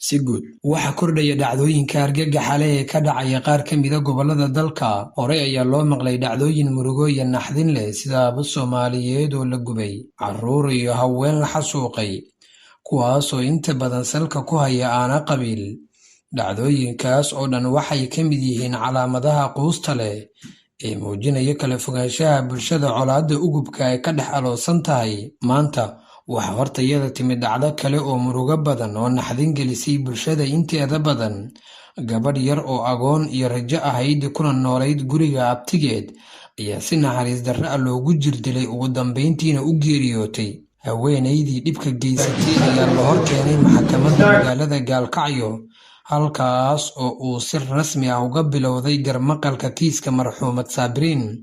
Si guud, waxaa kordhaya dhacdooyinka argagaxa leh ee ka dhacaya qaar ka mida gobollada dalka. Horey ayaa loo maqlay dhacdooyin murugo iyo naxdin leh, sida aabo Soomaaliyeed oo la gubay, carruur iyo haween la xasuuqay, kuwaasoo inta badan salka ku haya aana qabiil. Dhacdooyinkaas oo dhan waxay ka mid yihiin calaamadaha quusta leh ee muujinaya kala fogaanshaha bulshada colaadda ugubka ay ka dhex aloosan tahay. Maanta waxaa hortayada timid dhacdo kale oo murugo badan oo naxdin gelisay bulshada inteeda badan. Gabadh yar oo agoon iyo rajo ahayd, kuna noolayd guriga abtigeed, ayaa si naxariis darro ah loogu jirdilay, ugu dambayntiina u geeriyootay. Haweenaydii dhibka geysatay ayaa la hor keenay maxkamadda magaalada Gaalkacyo, halkaas oo uu si rasmi ah uga bilowday garmaqalka kiiska marxuumad Saabiriin,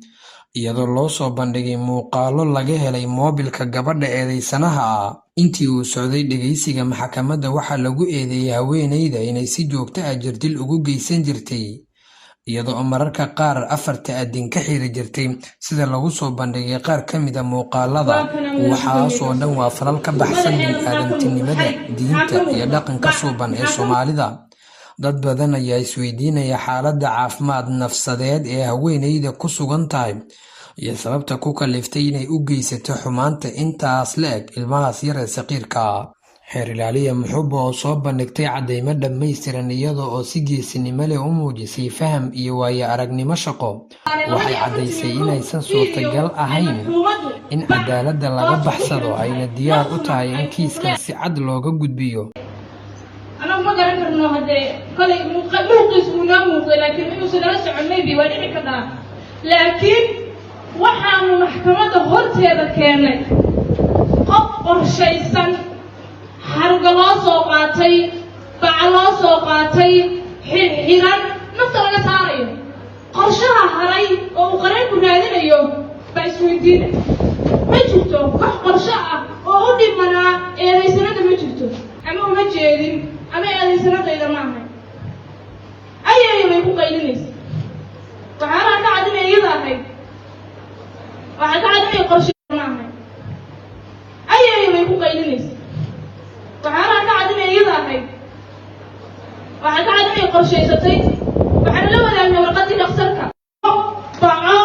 iyadoo loo soo bandhigay muuqaallo laga helay moobilka gabadha eedeysanaha ah. Intii uu socday dhegeysiga maxkamadda, waxaa lagu eedeeyey haweeneyda inay si joogto ah jirdil ugu geysan jirtay, iyadoo mararka qaar afarta adin ka xiri jirtay, sida lagu soo bandhigay qaar ka mid ah muuqaalada. Waxaasoo dhan waa falal ka baxsan bini'aadamtinimada, diinta iyo dhaqanka suuban ee Soomaalida. Dad badan ayaa isweydiinaya xaaladda caafimaad nafsadeed ee haweeneyda ku sugan tahay iyo sababta ku kaliftay inay u geysato xumaanta intaas la eg ilmahaas yar ee saqiirka. Xeer ilaaliya Muxuba oo soo bandhigtay caddeymo dhammaystiran, iyada oo si geesinimo leh u muujisay faham iyo waayo aragnimo shaqo, waxay caddaysay inaysan suurtagal ahayn in cadaaladda laga baxsado, ayna diyaar u tahay in kiiskan si cad looga gudbiyo. Anagu ma garan karno haddee kolay muuqiis uu noo muuqday, laakiin inuusan nala socon maybe waa dhici kartaa. Laakiin waxaanu maxkamadda horteeda keennay qof qorshaysan, xarga loo soo qaatay, baca loo soo qaatay, xirxiran, nafta laga saarayo. Qorshaha haray oo uu qareenku raadinayo baa isweydiina. Ma jirto wax qorsho ah oo u dhimanaa eedaysanada, ma jirto. Ama uma jeedin ama eedaysanadayda ma ahay. Ayay bay ku qaylinaysa. Waxyaalaha ka cad inay iyada ahayd, waxaa ka cad inay qorshe ma ahay. Ayay bay ku qaylinaysa. Waxyaalaha ka cad inay iyada ahayd, waxaa ka cad inay qorshaysatay. Waxaana la wadaagnay warqadii dhakhtarka. Baco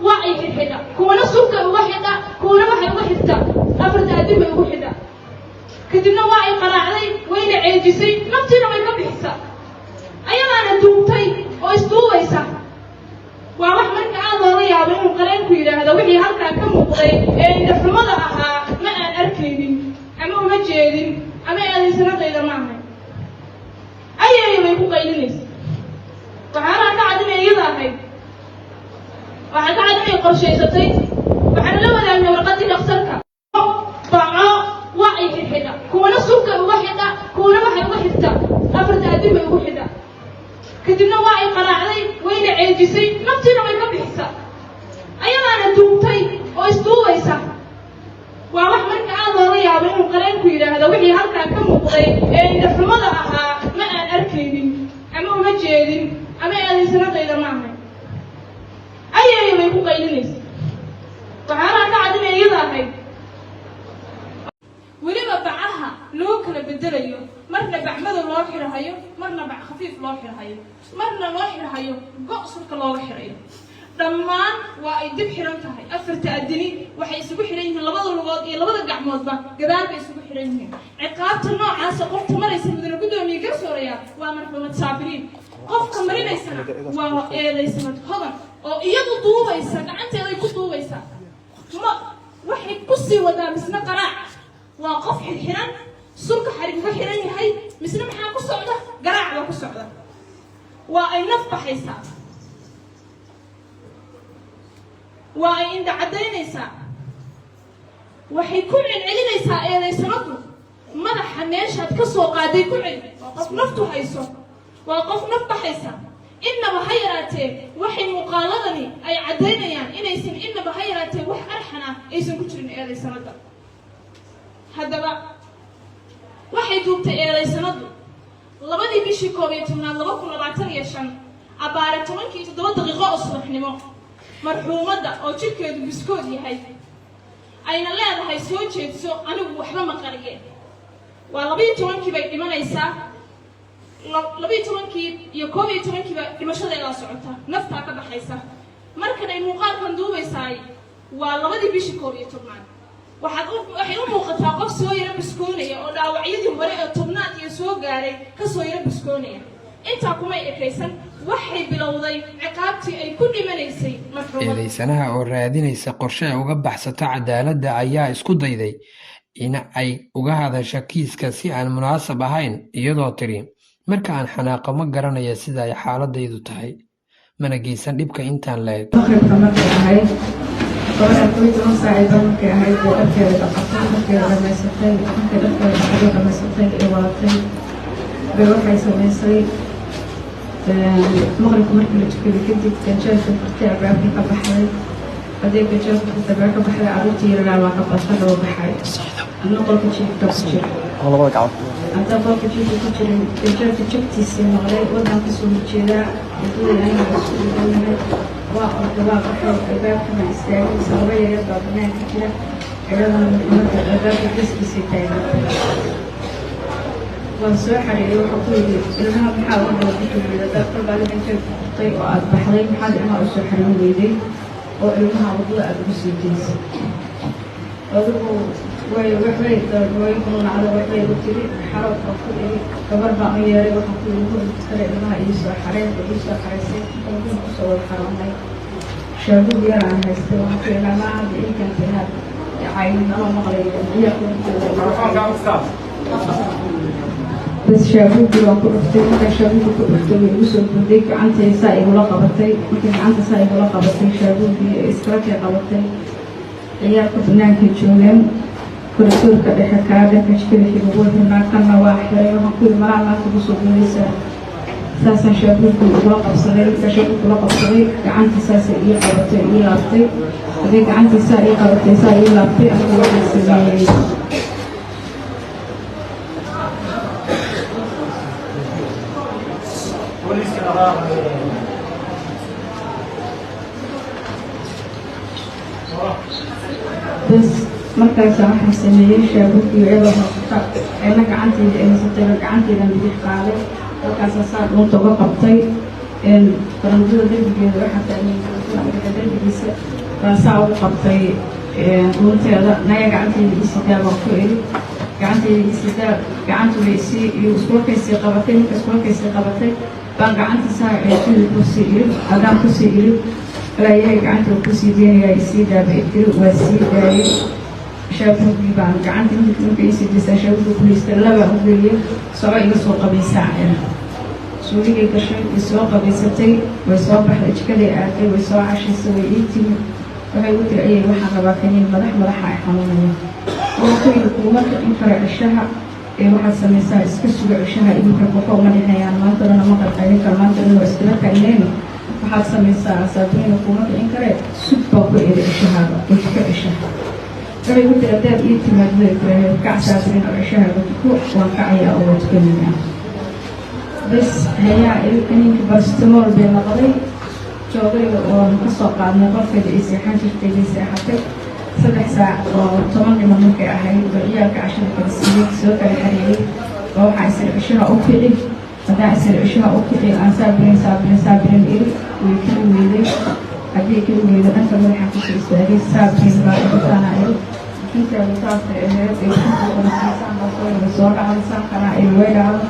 waa ay xidxidha, kuwana sulka uga xidha, kuwana waxay uga xidhtaa afarta adin bay ugu xidha. Kadibna waa ay qaraacday, wayna ceejisay, naftiina way ka bixisaa, ayadaana duubtay oo isduubaysa. Waa wax marka aad loola yaabo inuu qareenku yidhaahdo wixii halkaa ka muuqday ee indhaxumada ahaa ma aan arkaynin ama uma jeedin ama eedaysanadayda ma ahay. Ayay bay ku qaylinaysa. Waxyaalaha ka cad inay iyada ahayd, waxaa ka cad inay qorshaysatay. Waxaana la wadaagnay warqadii dhakhtarka. Baco waa ay xidxidha, kuwana sulka uga xidha, kuwana waxay uga xidhtaa afarta adin bay ugu xidha. Kadibna waa ay qaraacday, wayna ceejisay, naftiina way ka bixisaa, ayadaana duubtay oo isduubaysa. Waa wax marka aad loola yaabo inuu qareenku yidhaahdo wixii halkaa ka muuqday ee indhaxumada ahaa ma aan arkaynin ama uma jeedin ama eedaysanadayda ma ahay. Ayay bay ku qaylinaysa. Waxyaalaha ka cad inay iyada ahayd, weliba bacaha loo kala bedelayo, marna bac madow loo xirhayo, marna bac khafiif loo xirhayo, marna loo xirhayo go' sulka looga xirayo. Dhammaan waa ay dib xiran tahay. Afarta adini waxay isugu xiran yihiin, labada lugood iyo labada gacmoodba gadaal bay isugu xiran yihiin. Ciqaabta noocaasa qofta maraysa, mudane guddoomiye, garsooraya, waa marxuumad Saabiriin. Qofka marinaysana waa eedaysanad Hodan oo iyadu duubaysa, gacanteeday ku duubaysa. Ma waxay ku sii wadaa misna qaraac. Waa qof xirxiran, sulka xarig uga xiran yahay, misna maxaa ku socda? Garaac baa ku socda. Waa ay naf baxaysaa, waa ay indha caddaynaysaa. Waxay ku celcelinaysaa eedaysanadu: "Madaxa meeshaad ka soo qaaday ku celi." Waa qof naftu hayso, waa qof naf baxaysa. Innaba ha yaraatee waxay muuqaaladani ay caddaynayaan inaysan innaba ha yaraatee wax arxan ah aysan ku jirin eedaysanada. Haddaba waxay duubtay eedaysanadu 2dii bishii 11aad 2025, abbaare 10-kii 7 daqiiqo oo subaxnimo, marxuumadda oo jidhkeedu biskood yahay, ayna leedahay: "Soo jeedso, anigu waxba ma qariye." Waa 12-kii bay dhimanaysaa. 12-kii iyo 11-kiiba dhimashadeedaa socota, naftaa ka baxaysa. Markan ay muuqaalkan duubaysaay waa 2dii bishii 11aad. Waxay u muuqataa qof soo yaro biskoonaya oo dhaawacyadii hore ee 10aad iyo soo gaaray kasoo yaro biskoonaya. Intaa kumay ekaysan, waxay bilowday ciqaabtii ay ku dhimanaysay marxuumada. Eedeysanaha oo raadinaysa qorshe ay uga baxsato cadaaladda ayaa isku dayday in ay uga hadasho kiiska si aan munaasab ahayn, iyadoo tiri: "Marka aan xanaaqo ma garanaya sida ay xaaladaydu tahay, mana geysan dhibka intaan la eg." Maqribka markay ahayd, gabadha 11 saac bar markay ahayd bay dharkeeda dhaqatay. Dharkeeda dhamaysatay. Markay dharkeeda dhaqatay, dhamaysatay ee wadatay bay waxay samaysay, maqribka markii la tukaday kadib ganjeelka furtay, albaabkii ka baxday. Haddii ganjeelka furtay, albaabka ka baxday, carruurtii yaraa waa ka daba baxay. Anna qolka jiifka ku jira. Hadda qolka jiifka ku jirin, ganjeelka jagtiisii maqlay, wadan kasoo horjeedaa, wadadii aniga isku dhiganahay. Waa orda, waa baxay, albaabka baan istaagay. Sababo yaryar baa banaanka jira, iyadana maxamadda albaabka geskiisii taagan. Waan soo xariiriyay. Waxaa ku yidhi: "Ilmaha maxaa uga daba bixi weyday? Dad kolbaa ganjeelka furtay oo aad baxday, maxaad ilmaha usoo xariin weyday oo ilmaha waddada aada ugu sii daysay?" Adigu way waxbay way nacda, waxbay u tiri. Xarood baan ku iri. Gabar baan u yeeray. Waxaan ku yidhi: "Guriga kale ilmaha ii soo xareen." Bay ii soo xaraysay. Intaan guriga kusoo wada xaroonnay, shaabug yar aan haystay, waxaan ku yidhi: "Ilmaha hadda ii keentay inaad caydin ama maqlayo ciyaarka." Bas, shaabugii baan ku dhuftay. Markaa shaabugii ku dhuftay, way igu soo booday, gacantay saa igula qabatay. Markay gacanta saa igula qabatay, shaabugii iskala kay qabatay. Ciyaalka banaanka joogeen, koritoorka dhexe kaa dhanka jikada xiga way xirnaa, kanna waa xiray. Waxaan ku yidhi: "Malaha maanta kusoo boodaysaa." Saasaan shaabugii ugula qabsaday. Markaa shaabugii ula qabsaday, gacantii saasay ii qabatay, ii laabtay. Hadday gacantii saa ii qabatay, saa ii laabtay, anigu waxaan sameeyey bas, markaasa waxaan sameeyey, shaabugii iyadoo haysata ayna gacantayda ay haysatayba, gacantaydan bidix qaaday. Halkaasa saa dhuunta uga qabtay. Barandada derbigeeda waxaa taagan, derbigiisa baan saa ugu qabtay dhuunteeda. "Naya, gacantayda ii sidaa," baan ku iri. "Gacantayda ii sidaa." Gacantu way isii iyo iskulakaysii qabatay. Marka iskulakaysii qabatay baan gacanta saa ceejida kusii iri. Haddaan kusii iri, walaayahay, gacanta waa kusii deynayaa, isii daaba tiri. Waa sii daayay. Shaabugii baan gacanta marka iisii daysaa, shaabugii ku haystay laba u geeyay. "Soco, iga soo qabaysaa." Suuligay gashay, way soo qabaysatay, way soo baxday, jikaday aaday, way soo cashaysay, way ii timi. Waxay ugu tiri: "Ayay, waxaan rabaa kaniin madax, madaxa ay xanuunaya." Oo ku yidhi: "Kuuma kicin kara cishaha ee waxaad samaysaa, iska suga cishaha iyo maqrib, waxba uma dhexeeyaan. Maanta dhana ma qalqaylin karo, maanta dhan waa iskala taagneyn. Waxaad samaysaa, Saabiriina, kuuma kicin karee sug," baa ku iri, "cishahaaga oo tuko cishaha." Waxay ugu tiri: "Haddaad ii timaad," bay tiraahdeed, "kac Saabiriin oo cishahaaga tuko." "Waan kacayaa oo waa tukanayaa." Bas, hayaa iri. Kaniinka paracetamol bay noqday. Joodariga oon ka soo qaadnay qolkeeda ay seexan jirtay bay seexatay. 3 saac oo 10 dhiman markay ahayd oo ciyaalka cashada kala siiyey, soo kala xariiriyey, oo waxaa isir cishaha u kici. Haddaan isir cishaha u kici, aan "Saabirin, Saabirin, Saabirin" iri, way keli weyday. Haddii keli weydo, dhanka madaxa kusoo istaagay. "Saabirin" baa intaana iri. Inteedu saasay ahayd ee saan soo dhacday, saankanaa ay way dhacdo.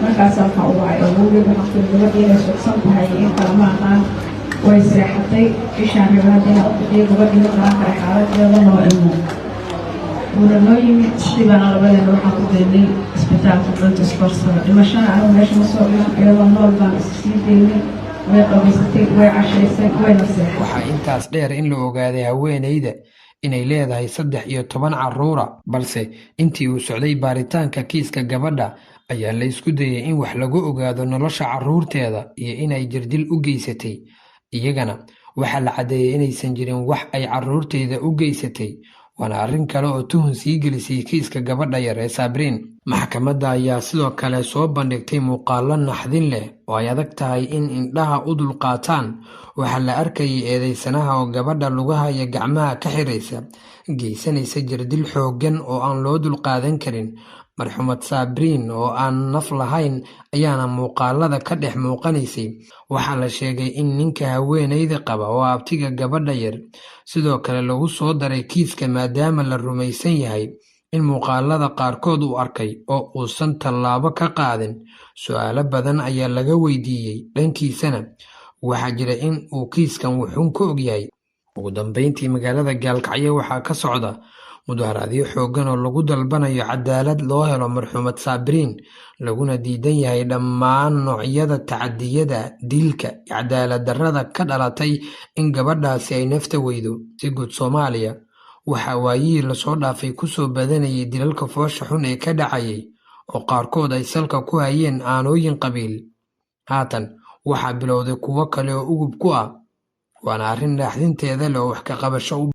Markaasaa waxaa u wacay awowgeed. Waxaan ku yiri: "Gabadhii inay sugsan tahay in kale ma aqaan, way seexatay. Ishaan rabay hadda inaan u bixiyo gabadhii, ma qaban kara xaaladeeda, noo imo." Wuuna noo yimid. Sidii baana labadeena waxaan ku geynay isbitaalka Grote Schuur. Dhimashana anigu meesha ma soo dhiman, iyadoo nool baan is sii daynay. Way qabaysatay, way cashaysay, wayna seexatay. Waxaa intaas dheer in la ogaaday haweeneyda inay leedahay 13 carruura, balse intii uu socday baaritaanka kiiska gabadha ayaa la isku dayay in wax lagu ogaado nolosha carruurteeda iyo inay jirdil u geysatay iyagana. Waxaa la caddeeyey inaysan jirin wax ay carruurteeda u geysatay, waana arrin kale oo tuhun sii gelisay kiiska gabadha yar ee Sabriin. Maxkamadda ayaa sidoo kale soo bandhigtay muuqaallo naxdin leh oo ay adag tahay in indhaha u dulqaataan. Waxaa la arkayay eedeysanaha oo gabadha lugaha iyo gacmaha ka xiraysa, geysanaysa jirdil xooggan oo aan loo dulqaadan karin. Marxuumad Sabriin oo aan naf lahayn ayaana muuqaalada ka dhex muuqanaysay. Waxaa la sheegay in ninka haweeneyda qaba oo abtiga gabadha yar sidoo kale lagu soo daray kiiska, maadaama la rumaysan yahay in muuqaalada qaarkood uu arkay oo uusan tallaabo ka qaadin. Su'aalo badan ayaa laga weydiiyey dhankiisana, waxaa jira in uu kiiskan wuxuun ka ogyahay. Ugu dambeyntii, magaalada Gaalkacyo waxaa ka socda mudaharaadyo xooggan oo lagu dalbanayo cadaalad loo helo marxuumad Sabriin, laguna diidan yahay dhammaan noocyada tacadiyada, dilka iyo cadaalad darrada ka dhalatay in gabadhaasi ay nafta weydo. Si guud, Soomaaliya waxaa waayihii lasoo dhaafay kusoo badanayay dilalka foosha xun ee ka dhacayay, oo qaarkood ay salka ku hayeen aanooyin qabiil. Haatan waxaa bilowday kuwo kale oo ugub ku ah, waana arrin naaxdinteeda leh oo wax ka qabasho u